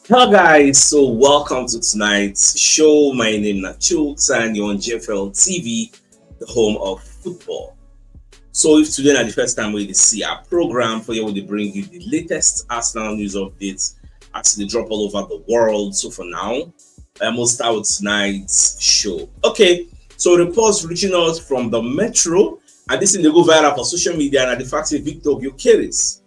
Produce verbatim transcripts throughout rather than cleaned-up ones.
Hello, guys. So, welcome to tonight's show. My name is Chooks, and you're on J F L T V, the home of football. So, if today is the first time we see our program, for you, we bring you the latest Arsenal news updates as they drop all over the world. So, for now, I must start with tonight's show. Okay, so reports reaching us from the Metro, and this thing dey go viral for social media, and the fact is Victor Gyökeres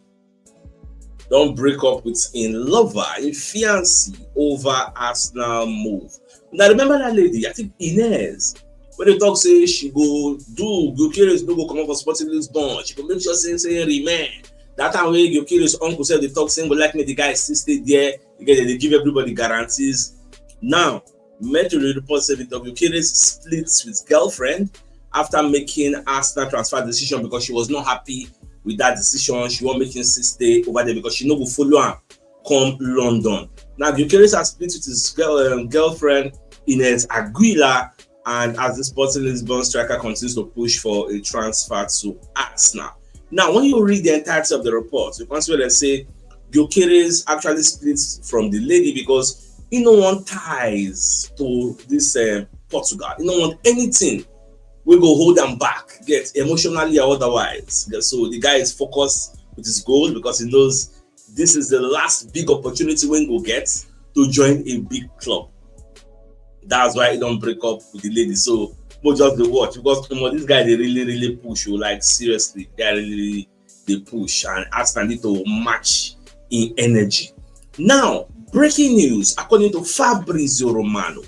don break up with im lover, im fiancé, over Arsenal move. Now, remember that lady, I think Ines, when they talk say she go do, Gyökeres no go comot for Sporting Lisbon, she go make sure say, say remain. That time wey Gyökeres uncle sef dey talk say go like make the guy still stay there, again, they give everybody guarantees. Now, Metro report say Victor Gyökeres splits with girlfriend after making Arsenal transfer decision because she was not happy with that decision. She won't make him still stay over there because she no go follow am come London. Now, Gyökeres has split with his girl, um, girlfriend, Ines Aguilar, and as the Sporting Lisbon striker continues to push for a transfer to Arsenal. Now, when you read the entirety of the report, you can see where they say Gyökeres actually splits from the lady because he no want ties to this, uh, Portugal. He no want anything wey go hold am back, get emotionally or otherwise. So the guy is focused with his goal because he knows this is the last big opportunity wey he go get to join a big club. That's why he don break up with the lady. So we just dey watch because, omo, this guy dey really, really push you. Like, seriously, the guy really dey push, and Arsenal need to match im energy. Now, breaking news according to Fabrizio Romano.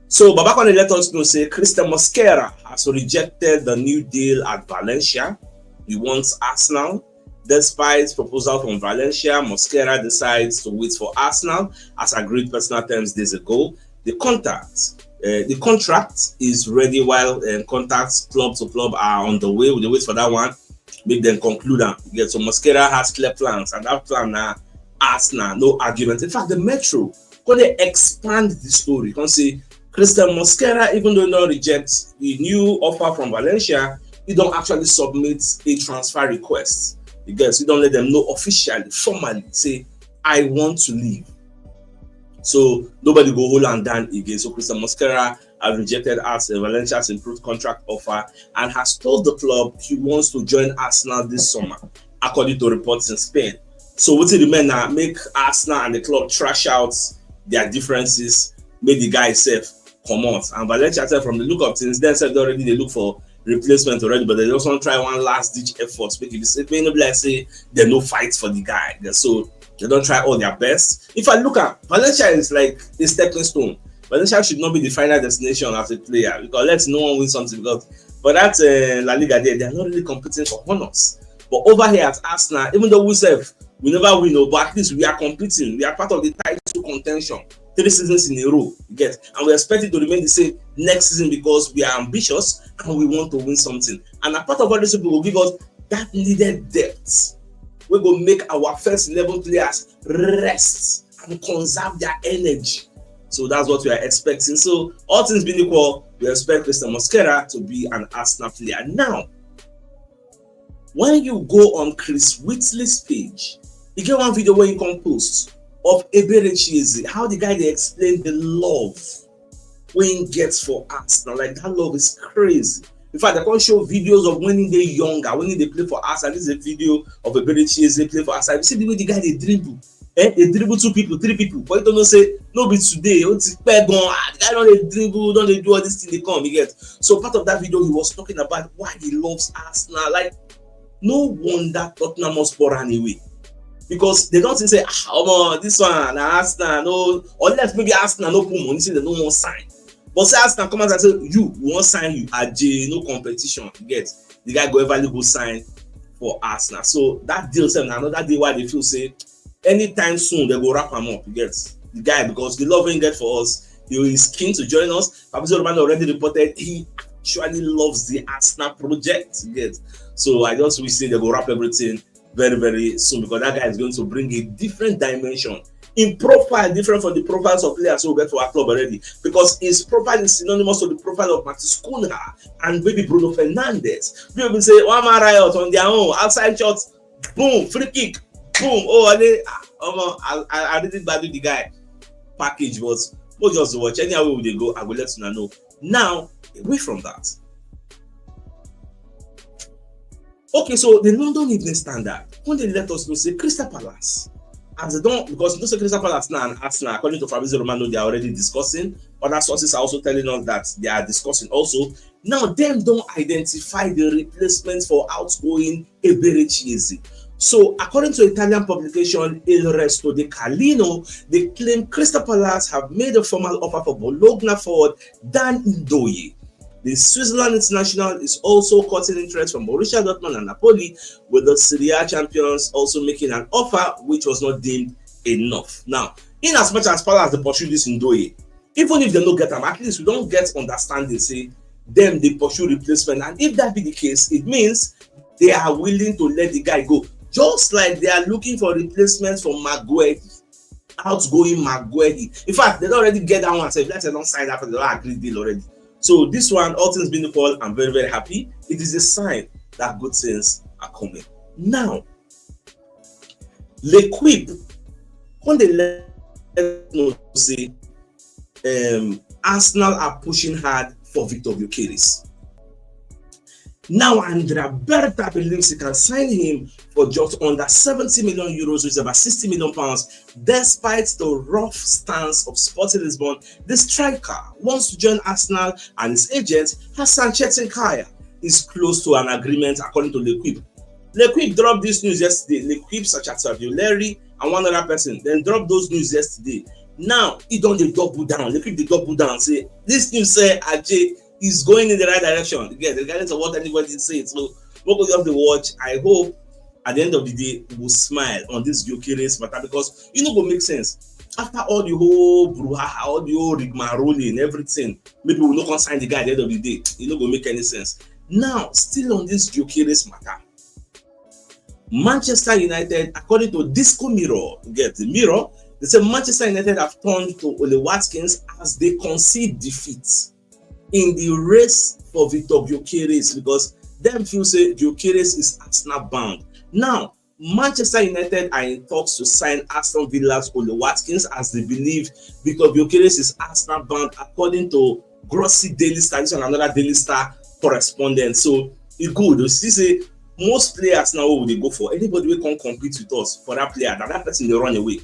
So Baba come dey let us know say Christian Mosquera has rejected the new deal at Valencia. He wants Arsenal. Despite proposal from Valencia, Mosquera decides to wait for Arsenal as agreed personal terms days ago. The contact, uh, the contract is ready while, um, contacts club to club are on the way. We dey wait for that one. Make them conclude am. You get, so Mosquera has clear plans, and that plan na Arsenal, no argument. In fact, the Metro come dey expand the story. Come say Christian Mosquera, even though he don reject the new offer from Valencia, he don actually submit a transfer request. You get, he don let them know officially, formally, say, "I want to leave." So nobody go hold am down again. So Christian Mosquera has rejected as, uh, Valencia's improved contract offer and has told the club he wants to join Arsenal this summer, according to reports in Spain. So wetin remain na make Arsenal and the club trash out their differences, make the guy sef comot. And Valencia sef, from the look of things, dem sef don already dey look for replacement already, but they just wan try one last ditch effort. Make e be say, make e no be like say dem no fight for the guy. So they don try all their best. If I look at Valencia, is like a stepping stone. Valencia should not be the final destination as a player because let's no one win something because for that, uh, La Liga there, they are not really competing for honors. But over here at Arsenal, even though we sef, we never win, oh, but at least we are competing. We are part of the title contention three seasons in a row, you get, and we expect it to remain the same next season because we are ambitious and we want to win something. And a part of all these people will give us that needed depth. We go make our first eleven players rest and conserve their energy. So that's what we are expecting. So all things being equal, we expect Christian Mosquera to be an Arsenal player. Now, when you go on Chris Whitley's page, you get one video where he come post of Eberechi Eze, how the guy dey explain the love wey he gets for Arsenal. Like, that love is crazy. In fact, I can show videos of when he dey younger, when he dey play for Arsenal. This is a video of Eberechi Eze play for Arsenal. You see the way the guy dey dribble. Eh, they dribble two people, three people. But you don't know say no be today. Ó ti pẹ́ gan. Ah, the guy don dey dribble, don dey do all this thing dey come. You get. So part of that video, he was talking about why he loves Arsenal. Like, no wonder Tottenham Hotspur ran away because they don think say, ah, omo, this one na Arsenal, no, unless maybe Arsenal no put money say they no wan sign. But say Arsenal come out and say, you, we wan sign you, Aje, no competition. You get. The guy go everly go sign for Arsenal. So that deal sef na another deal why they feel say anytime soon they go wrap am up. You get, the guy, because the love he get for us, he is keen to join us. Fabrizio Romano already reported he actually loves the Arsenal project. You get, so I just wish say they go wrap everything very, very soon because that guy is going to bring a different dimension. In profile, different from the profiles of players we get for our club already, because his profile is synonymous to the profile of Matheus Cunha and maybe Bruno Fernandes. People been say, "One man riot on their own, outside shot, boom, free kick, boom." Oh, I, dey, ah, omo, I, I, I really value the guy. package, but we'll just watch. Anyhow we dey go, I will let you know. Now, away from that. Okay, so the London Evening Standard, when they let us know, say Crystal Palace, as they don't, because you know say Crystal Palace now and Arsenal, according to Fabrizio Romano, they are already discussing. Other sources are also telling us that they are discussing also. Now, them don't identify the replacement for outgoing Eberechi Eze. So, according to Italian publication Il Resto de Carlino, they claim Crystal Palace have made a formal offer for Bologna forward Dan Ndoye. The Switzerland international is also courting interest from Borussia Dortmund and Napoli, with the Serie A champions also making an offer which was not deemed enough. Now, in as much as Palace dey pursue this Ndoye, even if they no get am, at least we don't get understanding say them they pursue replacement, and if that be the case, it means they are willing to let the guy go, just like they are looking for replacement for Maguire, outgoing Maguire. In fact, they don't already get that one. So if they don't sign that, they don't agree deal already. So this one, all things being equal, I'm very, very happy. It is a sign that good things are coming. Now, L'Equipe, when they let know say um, Arsenal are pushing hard for Victor Gyökeres. Now Andrea Berta believes he can sign him for just under seventy million euros, which is about sixty million pounds, despite the rough stance of Sporting Lisbon. The striker wants to join Arsenal, and his agent, Hassan Chetinkaya, is close to an agreement, according to L'Equipe. L'Equipe dropped this news yesterday. L'Equipe, such as Savioleri and one other person, then dropped those news yesterday. Now, he don't dey double down. L'Equipe dey double down. Say, this news say Aje is going in the right direction. Again, regardless of what anybody says. So, we go just dey watch. I hope at the end of the day, we will smile on this Gyökeres matter, because you know go make sense. After all the whole brouhaha, all the whole rigmarole and everything, maybe we no come sign the guy at the end of the day. It no go make any sense. Now, still on this Gyökeres matter, Manchester United, according to Disco Mirror, get the Mirror, they say Manchester United have turned to Ollie Watkins as they concede defeat in the race for Victor Gyökeres, because them feel say Gyökeres is Arsenal bound. Now, Manchester United are in talks to sign Aston Villa's Ollie Watkins, as they believe Victor Gyökeres is Arsenal bound, according to Grossi Daily Star. This one another Daily Star correspondent. So e good. You see say most players now wey we dey go for, anybody wey come compete with us for that player, na that person dey run away,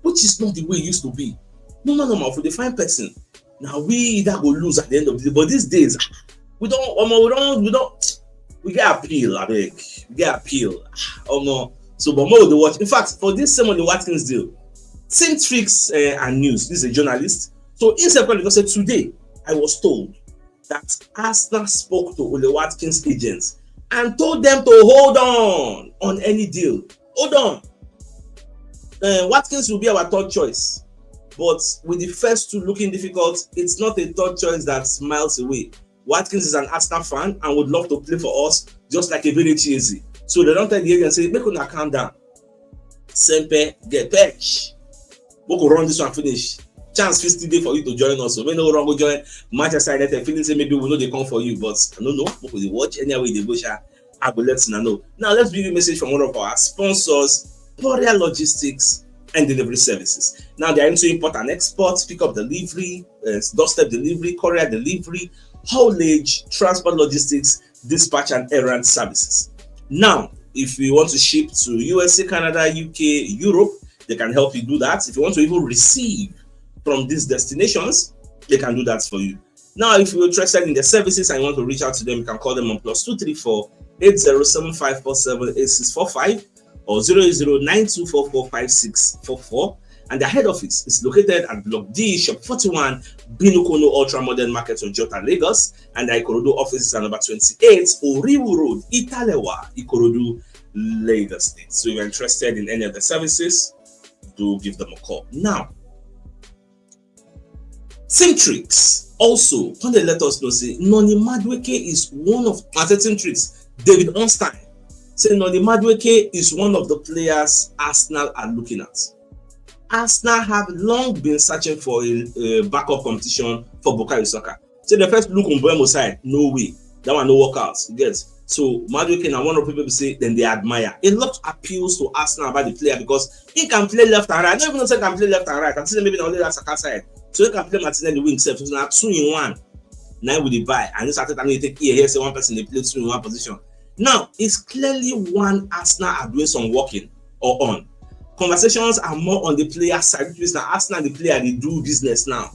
which is not the way e used to be. Normal, normal, if we dey find person, na we either go lose at the end of the day. But these days, we don't, omo, we don't, we don't, we get appeal, abeg, we get appeal, omo. So, but more dey watch. In fact, for this same Ollie Watkins deal, Team Tricks uh, and News, this is a journalist. So, he said, because say today, I was told that Arsenal spoke to Ollie Watkins' agents and told them to hold on on any deal. Hold on. Uh, Watkins will be our third choice. But with the first two looking difficult, it's not a third choice that smiles away. Watkins is an Arsenal fan and would love to play for us, just like Eberechi Eze. So they don't tell the agent, say, make una calm down. Sempe get patch. We go run this one finish. Chance fit still dey for you to join us. So we no wrong go join Manchester United. Feeling say maybe we know they come for you, but I don't know. We go dey watch anyhow they go, sha. I will let you know. Now let's bring a message from one of our sponsors, Poria Logistics and Delivery Services. Now they are into import and export, pick up delivery, uh, doorstep delivery, courier delivery, haulage, transport logistics, dispatch and errand services. Now, if you want to ship to U S A, Canada, U K, Europe, they can help you do that. If you want to even receive from these destinations, they can do that for you. Now, if you're interested in their services and you want to reach out to them, you can call them on plus two three four eight zero seven five four seven eight six four five or zero eight zero nine two four four five six four four. And their head office is located at Block D, Shop forty-one, Binukono Ultra Modern Market, Ojota, Lagos. And their Ikorodu office is at number twenty-eight, Oriwu Road, Italewa, Ikorodu, Lagos State. So if you're interested in any of the services, do give them a call. Now, Team Tricks also come dey let us know say Noni Madueke is one of, I say Team Tricks, David Ornstein say Noni Madueke is one of the players Arsenal are looking at. Arsenal have long been searching for a, a backup competition for Bukayo Saka. Say the first look on Mbeumo side, no way. That one no work out. You get? So Madueke na one of the people say then they admire. A lot appeals to Arsenal about the player because he can play left and right. I don't even know say he can play left and right. I think maybe na only that Saka side. So he can play Martinelli wing sef. So na two in one. Now with the buy and this Arteta need take ear here say one person dey play two in one position. Now it's clearly one Arsenal are doing some working or on. Conversations are more on the player side, which means that Arsenal the player they do business now.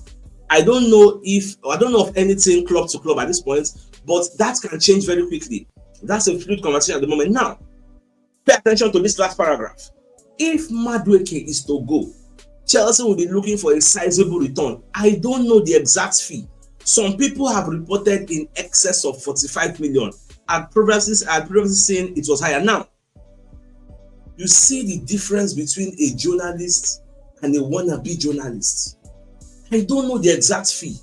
I don't know if I don't know of anything club to club at this point, but that can change very quickly. That's a fluid conversation at the moment. Now, pay attention to this last paragraph. If Madueke is to go, Chelsea will be looking for a sizable return. I don't know the exact fee. Some people have reported in excess of forty-five million. I'd previously I'd previously seen it was higher. Now, you see the difference between a journalist and a wannabe journalist. I don't know the exact fee.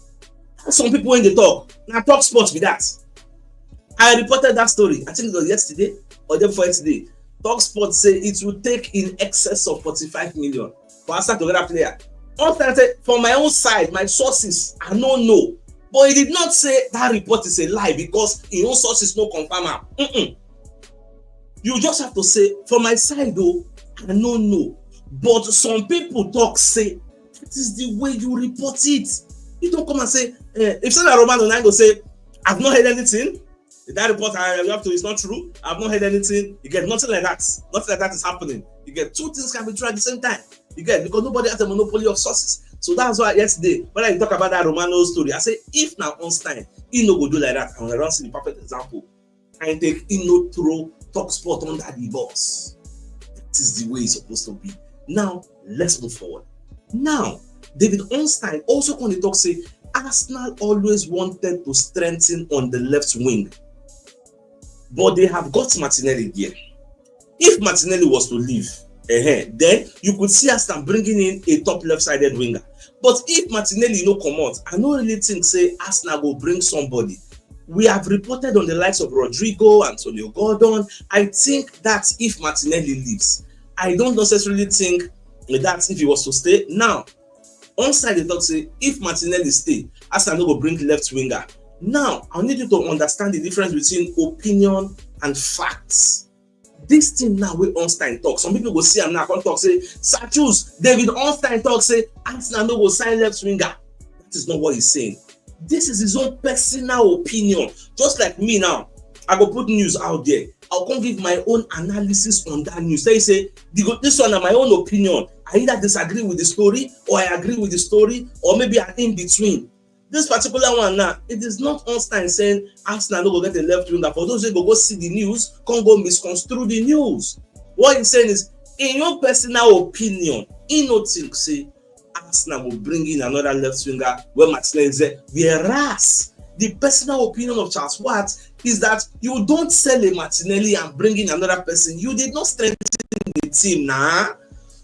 Some people when they talk, now talk sports be that. I reported that story. I think it was yesterday or the before yesterday. Talk sports say it will take in excess of forty-five million for Arsenal to get a player. All time say for my own side, my sources, I don't know. But he did not say that report is a lie because his own sources no confirm am. Mm-mm. You just have to say, for my side though, I don't know. But some people talk say that is the way you report it. You don't come and say, eh, if Sandra Romano now go say, I've not heard anything. That report I have to is not true. I've not heard anything. You get nothing like that. Nothing like that is happening. You get two things can be true at the same time. You get because nobody has a monopoly of sources. So that's why yesterday when I talk about that Romano story, I say if now Einstein, he no go do like that. And I don't see the perfect example. And take he no throw talk sport under the bus. That is the way it's supposed to be. Now let's move forward. Now, David Ornstein also come dey talk say Arsenal always wanted to strengthen on the left wing, but they have got Martinelli there. If Martinelli was to leave, eh, then you could see Arsenal bringing in a top left-sided winger. But if Martinelli no comot, I no really think say Arsenal go bring somebody. We have reported on the likes of Rodrigo, Antonio Gordon. I think that if Martinelli leaves, I don't necessarily think that if he was to stay. Now, Ornstein dey talk say if Martinelli stay, Arsenal no go bring left winger. Now, I need you to understand the difference between opinion and facts. This thing now wey Ornstein talk, some people go see am now come talk say, Sir Choose, David Ornstein talk say Arsenal no go sign left winger. That is not what he's saying. This is his own personal opinion. Just like me now, I go put news out there. I'll come give my own analysis on that news. Say, say, the, this one na my own opinion. I either disagree with the story or I agree with the story or maybe an in between. This particular one now, it is not Ornstein saying Arsenal no go get a left winger. For those who go go see the news, come go misconstrue the news. What he's saying is, in your personal opinion, he no think say Arsenal will bring in another left winger when Martinelli is there. Whereas the personal opinion of Charles Watt is that you don't sell a Martinelli and bring in another person. You did not strengthen the team now.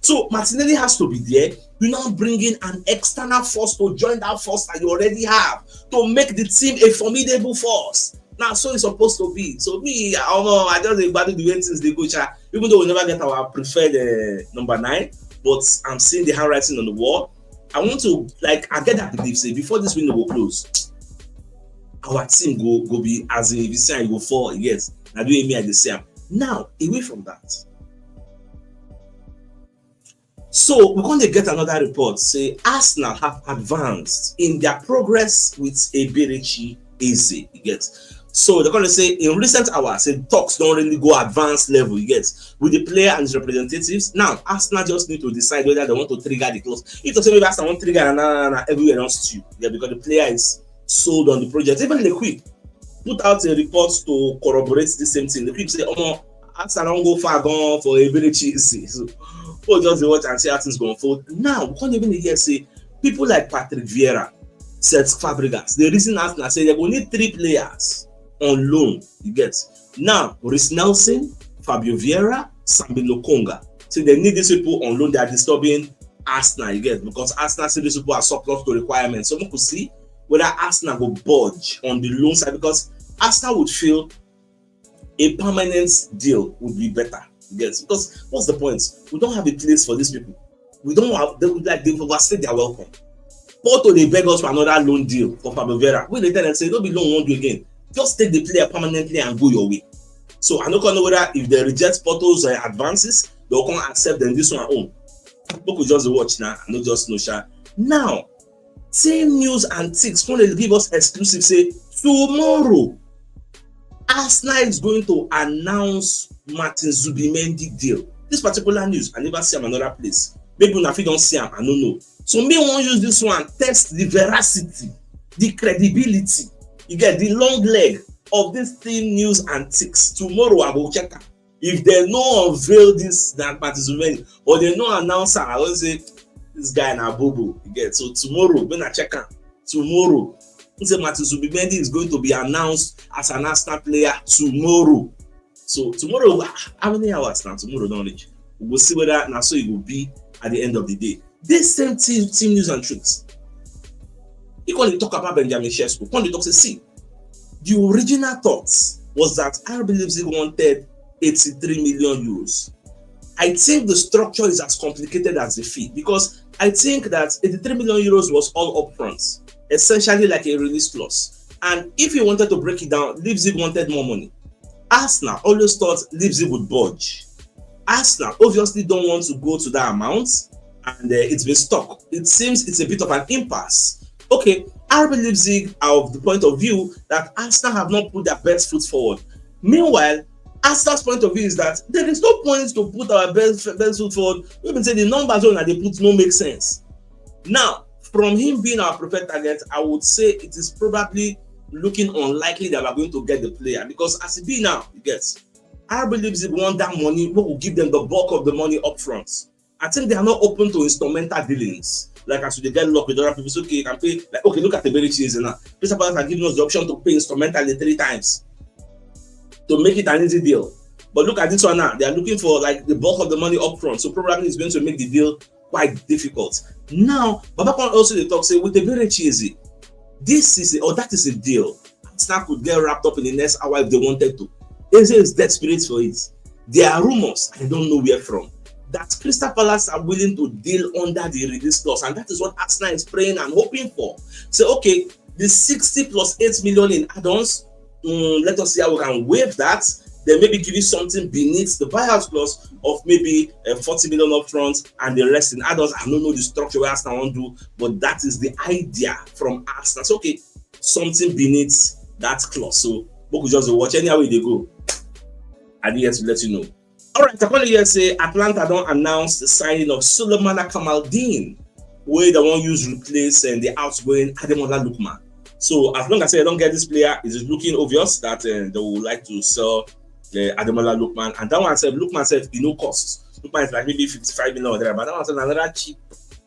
So Martinelli has to be there. You now bring in an external force to join that force that you already have to make the team a formidable force. Now, so it's supposed to be. So me, I, I just dey gbadu the way things dey go, sha. Even though we never get our preferred uh, number nine, but I'm seeing the handwriting on the wall. I want to, like, I get that belief say before this window go close, our team go go be as in if you see am, you go fall. Yes, na the way me I dey see am. Now, away from that, so we come dey get another report say Arsenal have advanced in their progress with Eberechi Eze. You get? So they come dey say in recent hours, say talks don really go advanced level, you get, with the player and his representatives. Now, Arsenal just need to decide whether they want to trigger the clause. If to say maybe Arsenal wan trigger, na na na na everywhere don stew. Yeah, because the player is sold on the project. Even L'Equipe put out a report to corroborate the same thing. L'Equipe say, omo, Arsenal don go far gone for Eberechi Eze. So people just dey watch and see how things go unfold. Now, we come even dey hear say people like Patrick Vieira, Cesc Fabregas, the reason Arsenal say they go need three players on loan, you get. Now, Reiss Nelson, Fabio Vieira, Sambi Lokonga. So they need these people on loan. They are disturbing Arsenal, you get, because Arsenal say these people are surplus to requirements. So we could see whether Arsenal go budge on the loan side, because Arsenal would feel a permanent deal would be better. You get? Because what's the point? We don't have a place for these people. We don't have, they would like, they've overstayed their welcome. Porto dey beg us for another loan deal for Fabio Vieira. We dey tell them say no be loan we wan do again. Just take the player permanently and go your way. So I no come know whether if they reject Porto's uh, advances, they'll come accept them this one own. People could just watch now. I no just know sha. Now, team news and ticks come dey give us exclusive say tomorrow Arsenal is going to announce Martin Zubimendi deal. This particular news, I never see am another place. Maybe una fit don see am, I no know. So me wan use this one test the veracity, the credibility, you get the long leg of this team news and ticks. Tomorrow I go check am. If they no unveil this na Martin Zubimendi or they no announce am, I go say this guy na bobo. You get, so tomorrow when I check am tomorrow, he say Martin Zubimendi is going to be announced as an Arsenal player tomorrow. So tomorrow, ah, how many hours now? Tomorrow don reach. We go see whether na so e go be at the end of the day. This same team, team news and tricks. He come dey talk about Benjamin Sesko. Come dey talk say, see, the original thought was that R B Leipzig wanted eighty-three million euros. I think the structure is as complicated as the fee because I think that eighty-three million euros was all upfront, essentially like a release clause. And if you wanted to break it down, Leipzig wanted more money. Arsenal always thought Leipzig would budge. Arsenal obviously don't want to go to that amount, and uh, it's been stuck. It seems it's a bit of an impasse. Okay, R B Leipzig are of the point of view that Arsenal have not put their best foot forward. Meanwhile, Arsenal's point of view is that there is no point to put our best best foot forward. We even say the numbers wey una dey put no make sense. Now, from him being our preferred target, I would say it is probably looking unlikely that we are going to get the player because as e be now, you get R B Leipzig want that money, we will give them the bulk of the money up front. I think they are not open to instrumental dealings. Like as you dey get luck with other people, it's okay, you can pay. Like, okay, look at Eberechi Eze now. Crystal Palace are giving us the option to pay instrumentally three times to make it an easy deal. But look at this one now. They are looking for like the bulk of the money up front. So probably it's going to make the deal quite difficult. Now, Baba come also dey talk say with Eberechi Eze, this is a, or that is a deal. Arsenal could get wrapped up in the next hour if they wanted to. Eze is desperate for it. There are rumors, I don't know where from, that Crystal Palace are willing to deal under the release clause, and that is what Arsenal is praying and hoping for. So, okay, the sixty plus eight million in add-ons, mm, let us see how we can waive that. Then maybe give you something beneath the buyout clause of maybe uh, forty million up front and the rest in add-ons. I don't know the structure where Arsenal want to do, but that is the idea from Arsenal. So, okay, something beneath that clause. So, we could just watch anyhow they go. I did yet to let you know. All right, I call here say Atalanta don announce the signing of Sulemana Kamaldeen, wey dem wan use replace uh, the outgoing Ademola Lookman. So as long as they don't get this player, it is looking obvious that uh, they would like to sell uh, Ademola Lookman. And that one said, Lookman said, e no cost. Lookman is like maybe fifty-five million or there, but that one said another cheap,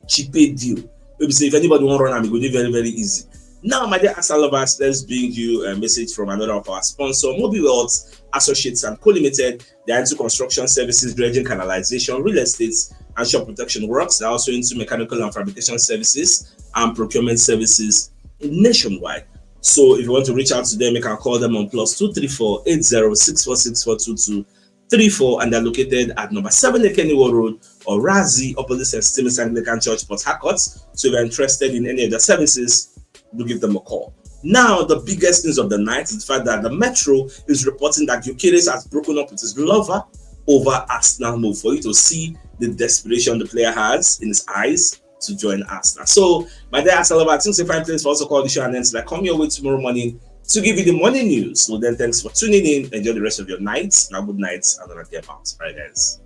cheap pay deal. Maybe say if anybody want run am, it go be very, very easy. Now, my dear Arsenal lovers, let's bring you a message from another of our sponsor, Mobile World Associates and Co Limited. They are into construction services, dredging, canalization, real estate, and shop protection works. They're also into mechanical and fabrication services and procurement services nationwide. So if you want to reach out to them, you can call them on plus two three four eight zero six four six four two two three four, and they're located at number seven Ekeniwo Road, Orazi, opposite Saint Stephen's Anglican Church, Port Harcourt. So if you're interested in any of their services, do give them a call. Now, the biggest news of the night is the fact that the Metro is reporting that Gyökeres has broken up with his lover over Arsenal move. For you to see the desperation the player has in his eyes to join Arsenal. So, my dear Arsenal lover, I think it's a fine place for us to call the show and then like come your way tomorrow morning to give you the morning news. So then, thanks for tuning in. Enjoy the rest of your night. Now, good night and another day about. All right, guys.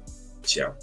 Ciao.